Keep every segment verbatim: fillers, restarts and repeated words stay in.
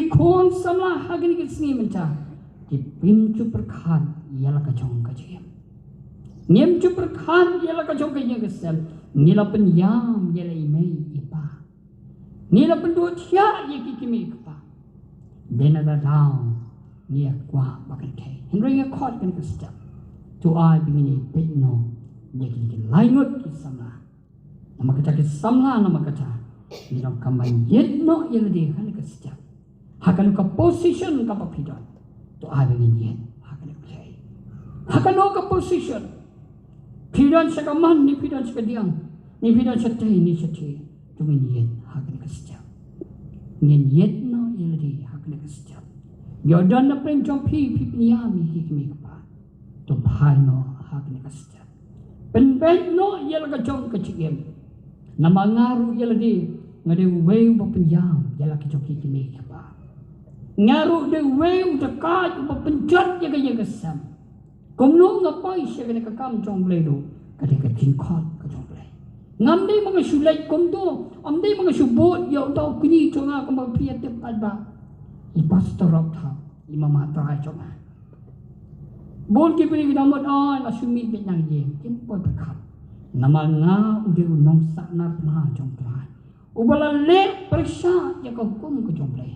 Khun samla ha kine ki sngi mynta, ki phim ju pyrkhat ïa la ka jong ka jingim. Ngim ju pyrkhat ïa la ka jong ka ïing ka sem. Ngi la pynïam ïa la i mei i pa. Ngi la pynduh thiah ïa ki kmie ki kpa. Dei na da daw ngi ïa kwah ba kynthei. Hynrei ïa khot kane ka step. To ai ba ngin ïa peit noh ïa kine ki lai ngut ki samla. Namar kata ki samla namar kata ngi donkam ban ïeit noh ïa lade ha kane ka step. Ha kano ka position kaba phi don. To ai ba ngin ïeit ha kane ka. Ha kano ka position. Phi don sha ka man ne phi don sha ka diang. Ne phi don sha tei ne sha tei. To ngin ïeit ha kane ka step. Ngin ïeit noh ïa lade ha kane ka step. Ïoh don na pdeng jong phi phi pynïam ïa ki kmie ki kpa. To phai noh ha kane ka step. Pynbeit noh ïa la ka jong ka jingim. Namar nga ruh ïa lade nga dei uwei uba pynïam ïa la ka jong ki kmie ki kpa. Nga ruh dei uwei uba dei ka uba pynjot ïa ka ïing ka sem. Kumno nga poi sha kane ka kam jong Blei ruh ka dei ka jingkhot ka jong Blei. Ngam dei ba nga shu leit kumto, ngam dei ba nga shu bud ïa uta u kñi jong nga kumba phi ïa tip paidbah. I pastor Rob Thap, i mama trai jong nga. Bun ki briew ki dang mut, "Oi, nga shu mih beit na ïing," kim poi pyrkhat. Namar nga u dei u nongsahnarphna jong Trai. Uba la leh pyrshah ïa ka hukum ka jong Blei.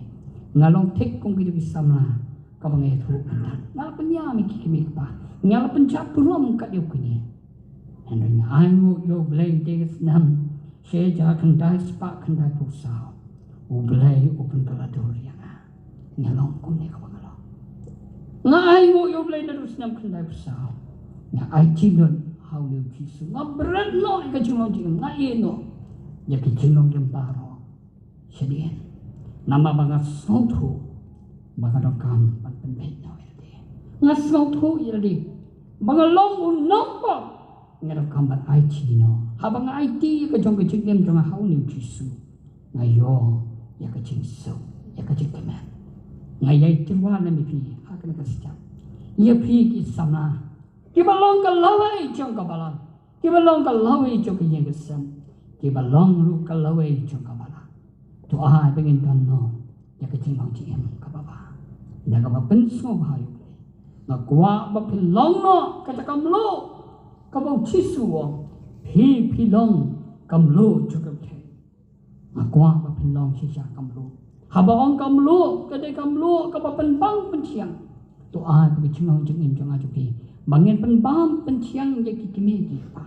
Nga long thik kum kito ki samla kaba nga ïathuh mynta. Nga la pynïam ïa ki kmie ki kpa. Nga la pynjah burom kat ïa u kñi. Hynrei nga ainguh ïa u Blei te ka snem. Sha ka khyndai spah khyndai phew saw. U Blei u pynkylla dur ïa nga. Nga long kumne kaba nga long. Nga ainguh ïa u Blei naduh snem khyndai phew saw. Nga aiti lut ha u Jisu. Nga bret noh ïa ka jinglong jingim. Nga ïeh noh ïa ka jinglong jingim baroh. Shadien. Namar ba nga sngewthuh ba nga donkam ban pynbeit noh ïa lade. Nga sngewthuh ïa lade ba nga long u nongpop. Nga donkam ban aiti noh. Haba nga aiti ïa ka jong ka jingim jong nga ha u Jisu. Nga ïoh ïa ka jingsuk, ïa ka jingkmen. Nga ïai tyrwa lem ïa phi ha kane ka step. Ïa phi ki samla kiba long ka lawei jong ka balang, kiba long ka lawei jong ka ïing ka sem, kiba long ruh ka lawei jong ka balang. To ai ba ngin don noh ïa ka jinglong jingim kaba bha. Ïa kaba pynsngewbha ïa u Blei. Nga kwah ba phin long noh kata ka mluh kaba u Jisu u ong, phi phi long ka mluh jong ka pyrthei. Nga kwah ba phin long shisha ka mluh. Haba ong ka mluh, ka dei ka mluh kaba pynbang pynthiang. To ai ba ka jinglong jingim jong nga jong phi ba ngin pynbang pynthiang ïa ki kmie ki kpa.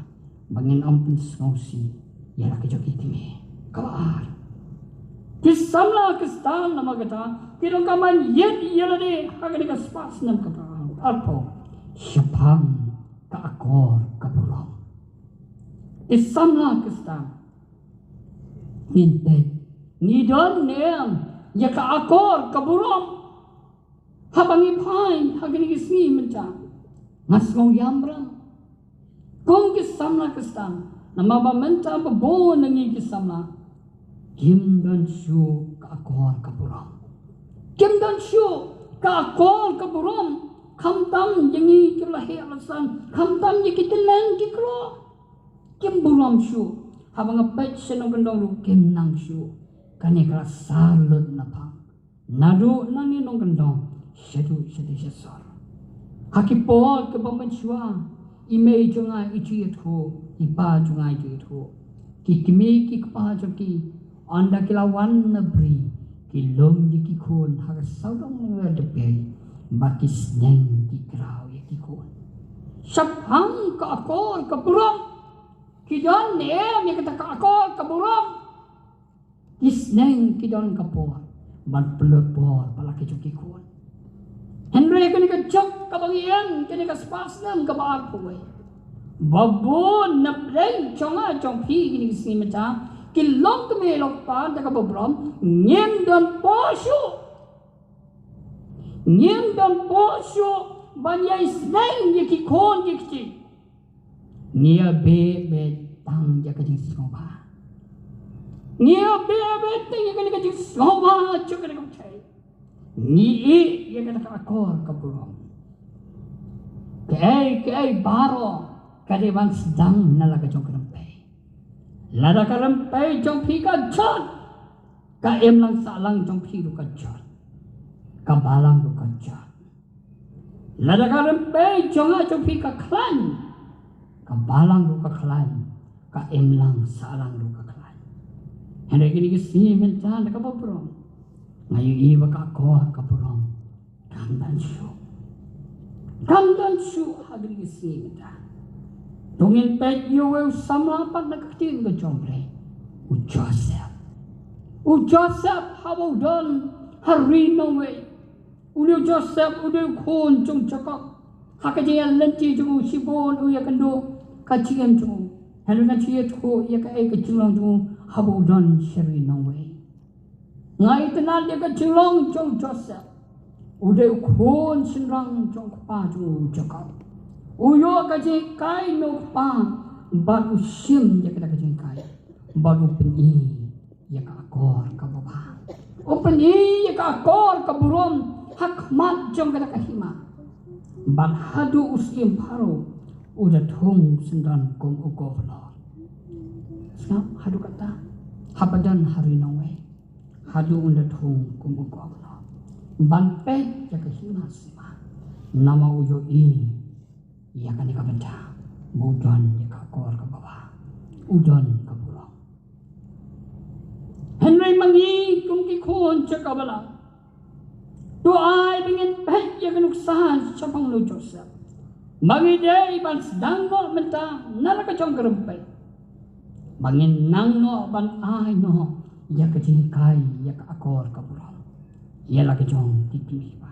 Ba ngin ym pynsngewsih ïa la ka jong ki kmie. Kaba ar, ki samla Khristan namar kata ki donkam ban ïeit ïa lade ha kane ka spah snem kaba arphew shaphang ka akor ka burom. Ki samla Khristan, ngin peit, ngi don ne em ïa ka akor ka burom? Haba ngi phai ha kine ki sngi mynta, nga sngew ïam bha kum ki samla Khristan, namar ba mynta ba bun na ngi ki samla kim don shuh ka akor ka burom. Kim don shuh ka akor ka burom. Khamtam ïa ngi kiba la heh la san, khamtam ïa ki tnat ki kro, kim burom shuh. Haba nga peit sha nongkyndong ruh kim nang shuh. Kane ka la sar lut na phang. Naduh nangne nongkyndong shaduh shatei shasor. Ha ki por kiba mynshuwa, i mei jong nga i ju ïathuh, i pa jong nga i ju ïathuh. Ki kmie ki kpa jong ki, ynda ki la wan na bri, ki lum ïa ki khun ha ka sawdong lyngngoh dpei, bad ki sneng ki kraw ïa ki khun. Shaphang ka akor ka burom, ki don ne em ïa kata ka akor ka burom? Ki sneng ki don ka por ban pynlut por bad la ki jong ki khun. Hynrei kane ka jok kaba ngi ïeng kane ka spah snem kaba arphew wei, ba bun na pdeng jong nga jong phi kine ki sngi mynta ki long kmie long kpa da kaba burom, ngim don por shuh. Ngim don por shuh ban ïai sneng ïa ki khun ki kti. Ngi ïa beh beit tang ïa ka jingsngewbha. Ngi ïa beh beit tang ïa kane ka jingsngewbha jong kane ka pyrthei. Ngi ïeh ïa kane ka akor ka burom. Kaei kaei baroh ka dei ban sdang na la ka jong ka rympei. Lada ka rympei jong phi ka jot, ka imlang sahlang jong phi ruh ka jot. ka balang ruh ka jot. Lada ka rympei jong nga jong phi ka khlaiñ, ka balang ruh ka khlaiñ, ka imlang sahlang ruh ka khlaiñ. Hynrei kine ki sngi mynta da kaba burom, nga ïohi ba ka akor ka burom kam don shuh. Kam don shuh ha kine ki sngi mynta. To ngin peit ïa uwei u samla pat na ka ktien ka jong U Blei, u Joseph. U Joseph haba u don ha ri nongwei. U dei u Joseph, u dei u khun jong u Jakob. Ha ka jingïaleit jong u shibun u ïakynduh ka jingim jong u. Hynrei ngan shu ïathuh ïa kaei ka jinglong jong u haba u don sha ri nongwei. Nga itynnad ïa ka jinglong jong u Joseph. U dei u khun shynrang jong u kpa jong u Jakob. U ïoh ka jinghikai na u kpa bad u shim ïa kata ka jinghikai bad u pyni ïa ka akor kaba bha. U pyni ïa ka akor ka burom ha khmat jong kata ka hima. Bad haduh u syiem Pharaoh u da thung syndon kum u governor. Sngap, haduh kata haba don ha ri nongwei, haduh un da thung kum u governor ban peit ïa ka hima sima. Namar u ïohi ïa kane ka bynta ba u don ïa ka akor kaba bha, u don ka burom. Hynrei ma ngi kum ki khun jong ka balang, to ai ba ngin peit ïa ka nuksa shaphang u Joseph. Ma ngi dei ban sdang noh mynta na la ka jong ka rympei, ba ngin nang noh ban ai noh ïa ka jinghikai, ïa ka akor ka burom ïa la ka jong ki kmie ki kpa.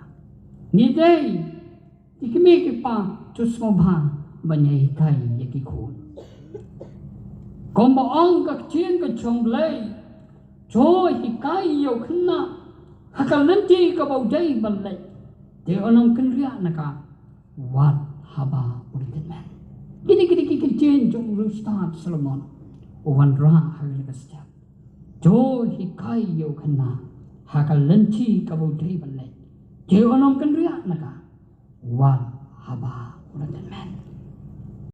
Ngi dei ki kmie ki kpa, to sngewbha ban ïa hikai ïa ki khun. Kumba ong ka ktien ka jong U Blei, to hikai ïa u khynnah ha ka lynti kaba u dei ban leit. Te un ym kynriah na ka wat haba u la tymmen. Kine, kine ki ktien jong u riewstad Solomon u wanrah ha kane ka step. To hikai ïa u khynnah ha ka lynti kaba u dei ban leit. Te un ym kynriah na ka wat haba u la tymmen.